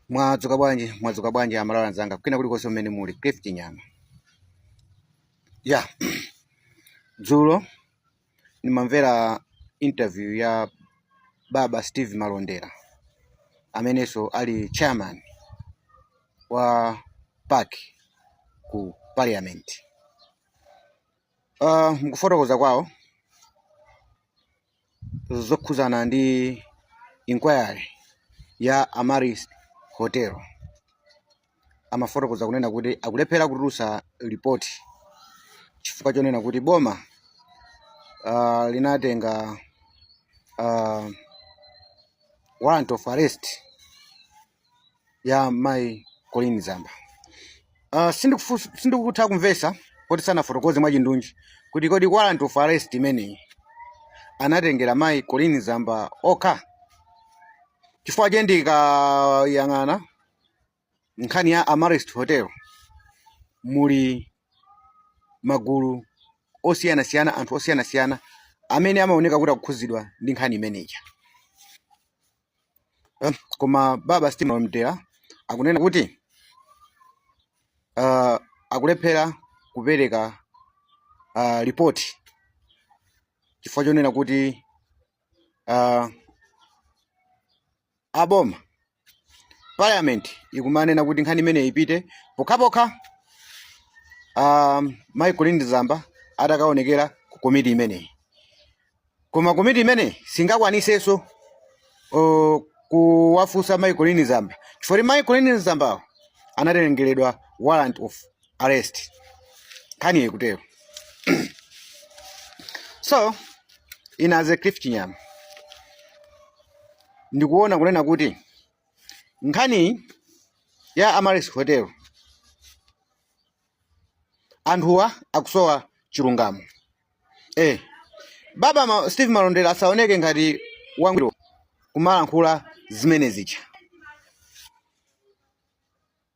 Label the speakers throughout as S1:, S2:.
S1: Mwadzuka bwanji, mwadzuka bwanji Amalawi anzanga kwina kulikonse mmene muli. Cliff Chinyama ya dzulo ndimamvera interview ya baba Steve Malondera amenenso ali chairman wa PAC ku parliament. Mkufotokoza kwawo zokhuzana ndi inquiry ya Amaryllis Hotel, amafotokoza kunena kuti akulephera kutulutsa ripoti chifukwa chonena kuti boma linatenga warrant of arrest ya mayi Colleen Zamba. Sindikutha kumvesa poti sanafotokoze mwachindunji kuti kodi warrant of arrest imeneyi anatengera mayi Colleen Zamba okha, chifukwa che ndikayang'ana nkhani ya Amaryllis Hotel muli magulu osiyanasiyana, anthu osiyanasiyana amene amaoneka kuti akukhuzidwa ndi nkhani imeneyi. Koma baba Steve Malondera akunena kuti akulephera kupereka ripoti chifukwa chonena kuti aboma parliament ikumanena kuti nkhani imeneyi ipite pokhapokha mayi Colleen Zamba atakaonekera ku komiti imeneyi, koma komiti imeneyi singakwanisenso kuwafunsa mayi Colleen Zamba chifukwa kuti mayi Colleen Zambawo anatengeredwa warrant of arrest. Nkhani ikutero. So ine as a Cliff Chinyama ndikuona kunena kuti nkhani ya Amaryllis Hotel anthuwa akusowa chilungamo. Baba Steve Malondera asaoneke ngati wangwiro kumalankhula zimene zija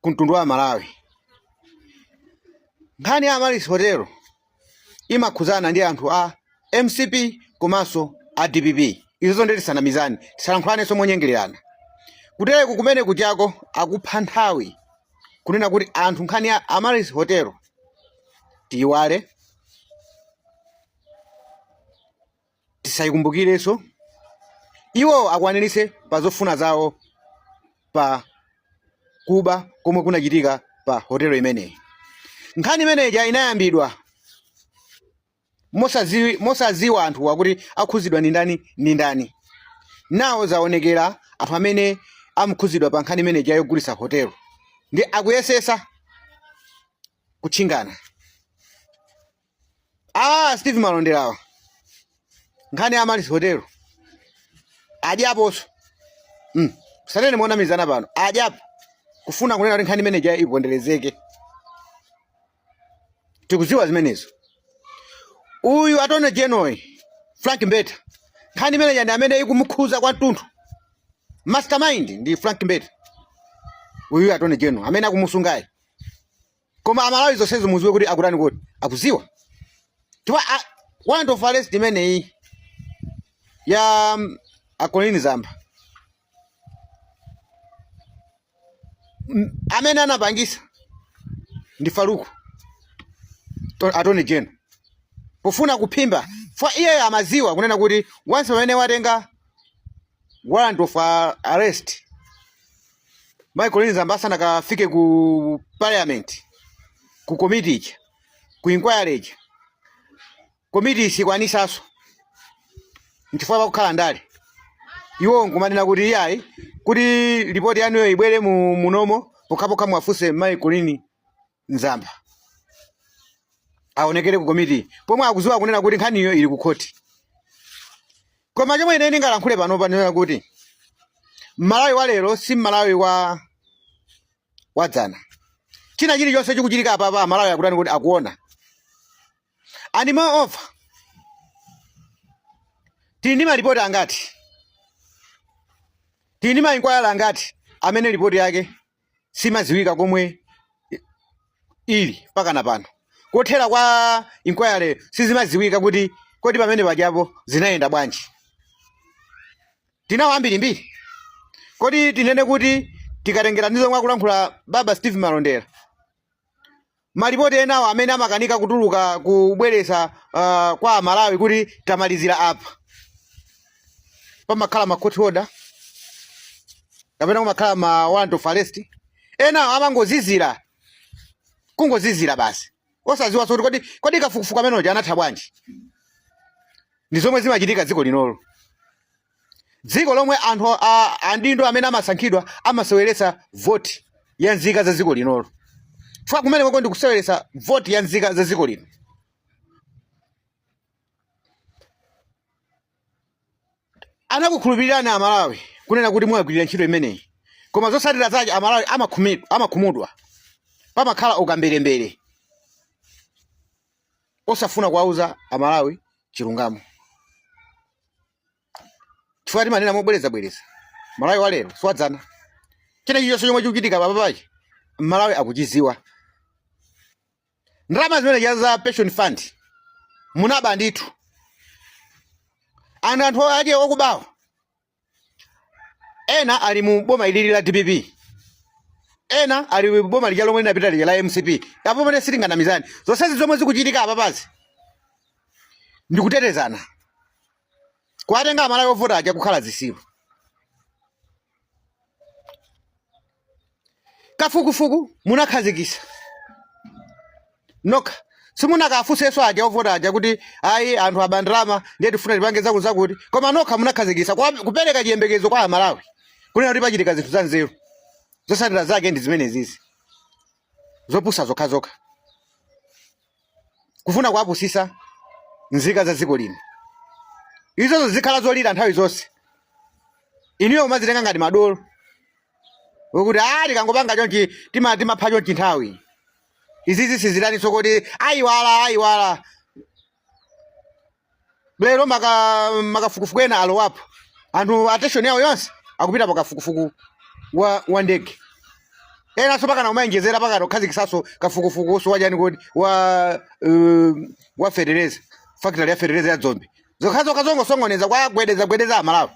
S1: ku mtundu wa Malawi. Nkhani ya Amaryllis Hotel imakhuzana ndi anthu a MCP komanso a DPP. Izozo ndi tisanamizane, tisalankhulaneso monyengererana. Kutereku kumene kujako akupha nthawi kunena kuti anthu nkhani ya Amaryllis Hotel tiyiwale, tisayikumbukirenso, iwo akwaniritse pa zofuna zawo pa kuba komwe kunachitika pa hotelo imeneyi. Nkhani imeneyi inayambidwa mosaziwa anthuwa kuti akhuzidwa ndi ndani ndi ndani. Nawo zaonekera anthu amene amakhuzidwa pa nkhani imeneyi yogulitsa hotelo ndi akuyesesa kutchingana. Steve Malonderawa nkhani ya Amaryllis Hotel adyaponso. Sanene monamizana pano, adyapo kufuna kunena kuti nkhani imeneyi iponderezeke. Tikuziwa zimenezo. Uyu Attorney General Frank Mbeta, nkhani imeneyi ndi amene ikumukhuza kwathunthu. Mastermind ndi Frank Mbeta, uyu Attorney General amene akumusungayi. Koma Amalawi zonsezo muziwe kuti akutani, kuti akuziwa chifukwa warrant of arrest imeneyi ya a Colleen Zamba, amene anapangisa ndi Faruku Attorney General pofuna kuphimba fa iye amaziwa kunena kuti once pamene watenga warrant of arrest Mai Colleen Zamba asanakafike ku parliament, ku committee ija, ku inquiry ija, committee isikwanisaso nchifukwa pakukhala ndale. Iwo nkumanena kuti iyayi, kuti ripoti yanuyo ibwere munomo pokhapokha mwafunse Mai Colleen Zamba aonekere ku komiti, pomwe akuziwa kunena kuti nkhaniyo ili ku khoti. Koma chomwe ine ndingalankhule panopa ndinena kuti Mmalawi wa lero si Mmalawi wa wadzana. China chilichonse chikuchitika apapa Amalawi akutani kuti akuona. And moreover, tili ndi malipoti angati, tili ndi ma inquiry angati amene ripoti yake simaziwika komwe ili mpaka na pano. Kothera kwa inquiry sizimaziwika kuti kodi pamene pajapo zinayenda bwanji. Tinawo ambirimbiri. Kodi tinene kuti Tikatengera ndi zomwe akulankhula baba Steve Malondera, malipoti enawo amene amakanika kutuluka kubweresa kwa Amalawi kuti tamalizira apa, pamakhala ma court order kapena kumakhala ma warrant of arrest. Enawo amangozizira, kungozizira basi, osaziwa kuti kodi kafukufuku ameneyo anatha bwanji. Ndi zomwe zimachitika dziko linolo, dziko lomwe anthu andindo amene amasankhidwa amaseweretsa voti ya nzika za dziko linolo. Chifukwa kumene koko ndikuseweretsa voti ya nzika za dziko lino. Anakukhulupirirani Amalawi kunena kuti muwagwirira ntchito imeneyi, koma zotsatira zake Amalawi amakhumudwa, pamakhala ukamberembere osafuna kuwauza Amalawi chilungamo. Chifukwa timanena mobwerezabwereza, Malawi wa lero siwadzana. China chilichonse chomwe chikuchitika papapachi Malawi akuchiziwa. Ndalama zimene za pension fund munaba ndithu, anthu ake okubawo ena ali mu boma ilili la DPP, ena ali mu boma lija lomwe linapita lija la MCP. Apo pamene sitinganamizani, zonsezi zomwe zikuchitika apapazi ndikutetezana, kuwatenga Amalawi ovota aja kukhala zisilu. Kafukufuku munakhazikisa nokha, simunakafunsenso aja ovota aja kuti ayi, anthu aba ndalama ndiye tifuna tipange zakuti zakuti, koma nokha munakhazikisa kupereka chiyembekezo kwa Amalawi kunena kuti pachitika zinthu za nzeru. Zotsatira zake ndi zimene zizi, zopusa zokhazokha, kufuna kuwapusisa nzika za dziko lino. Izozo zikhala zolira nthawi zonse, inuyo kumazitenga ngati madolo ukuti a tikangopanga chonchi timapha chonchi nthawi izizi sizitaninso kuti ayiwala ayiwala. Lero makafukufuku ena alowapo, anthu attention yawo yonse akupita pa kafukufuku wa ndege. Enanso pakana kumayenjezera, pakana kukhazikisanso kafukufukuso wachani kodi, wa fetereza, factory ya fetereza ya Dzombe. Zokhazokha zongosongoneza kwa gwedeza gwedeza Amalawi,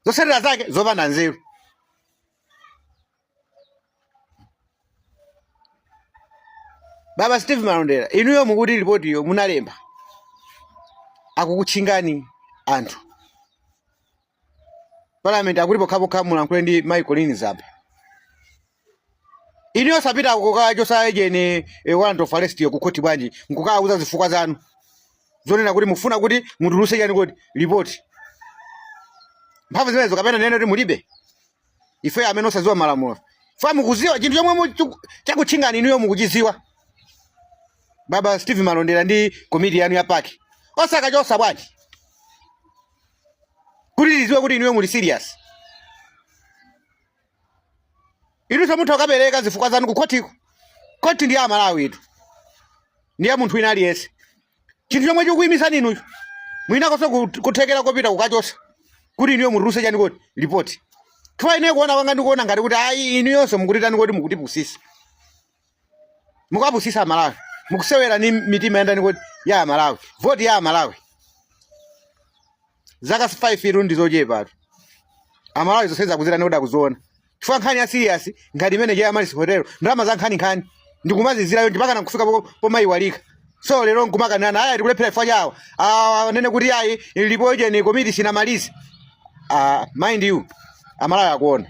S1: zotsatira zake zopanda nzeru. Baba Steve Malondera, inuyo mukuti ripotiyo munalemba, akukutchingani anthu parliament, akuti pokhapokha mulankhule ndi Michael Zamba. Inuyo sapita kukachosa ejeni warrant of arrest yo kukhoti bwanji, nkukawuza zifukwa zanu zonena kuti mufuna kuti mutuluse chani kodi ripoti? Mphamvu zimenezo kapena nene kuti mulibe? Ife amene osaziwa malamulo fa mukuziwa chinthu chomwe chakutchingani inuyo mukuchiziwa. Baba Steve Malondera ndi komiti yanu ya PAC, osakachosa bwanji kuti tiziwe kuti inuyo muli serious? Inunso mutha kukapereka zifukwa zanu kukhotiko. Khoti ndi ya Amalawi itu, ndi ya munthu wina aliyense. Chinthu chomwe chikuyimisani inucho mwinakonso kuthekera kopita kukachosa kuti inuyo mutuluse chani kodi ripoti. Chifukwa ineyo kuona kwanga ndikuona ngati kuti ayi, inuyonso mukutitani kodi, mukutipusisa, mukapusisa Amalawi, mukusewera ni mitima yandani kodi, ya Amalawi, voti ya Amalawi. Zaka 5 itu ndi zochepa tu. Amalawi zonse zakuzirani kuti akuziona, chifukwa nkhani ya serious ngati imene ya Amaryllis Hotel, ndalama za nkhani nkhani ndikumazizirayo mpaka nkufika pomayiwalika. So lero nkumakanirana, aya tikulephera chifukwa chawo anene kuti ayi, ilipo ijeni komiti sinamalize. Mind you, Amalawi akuona.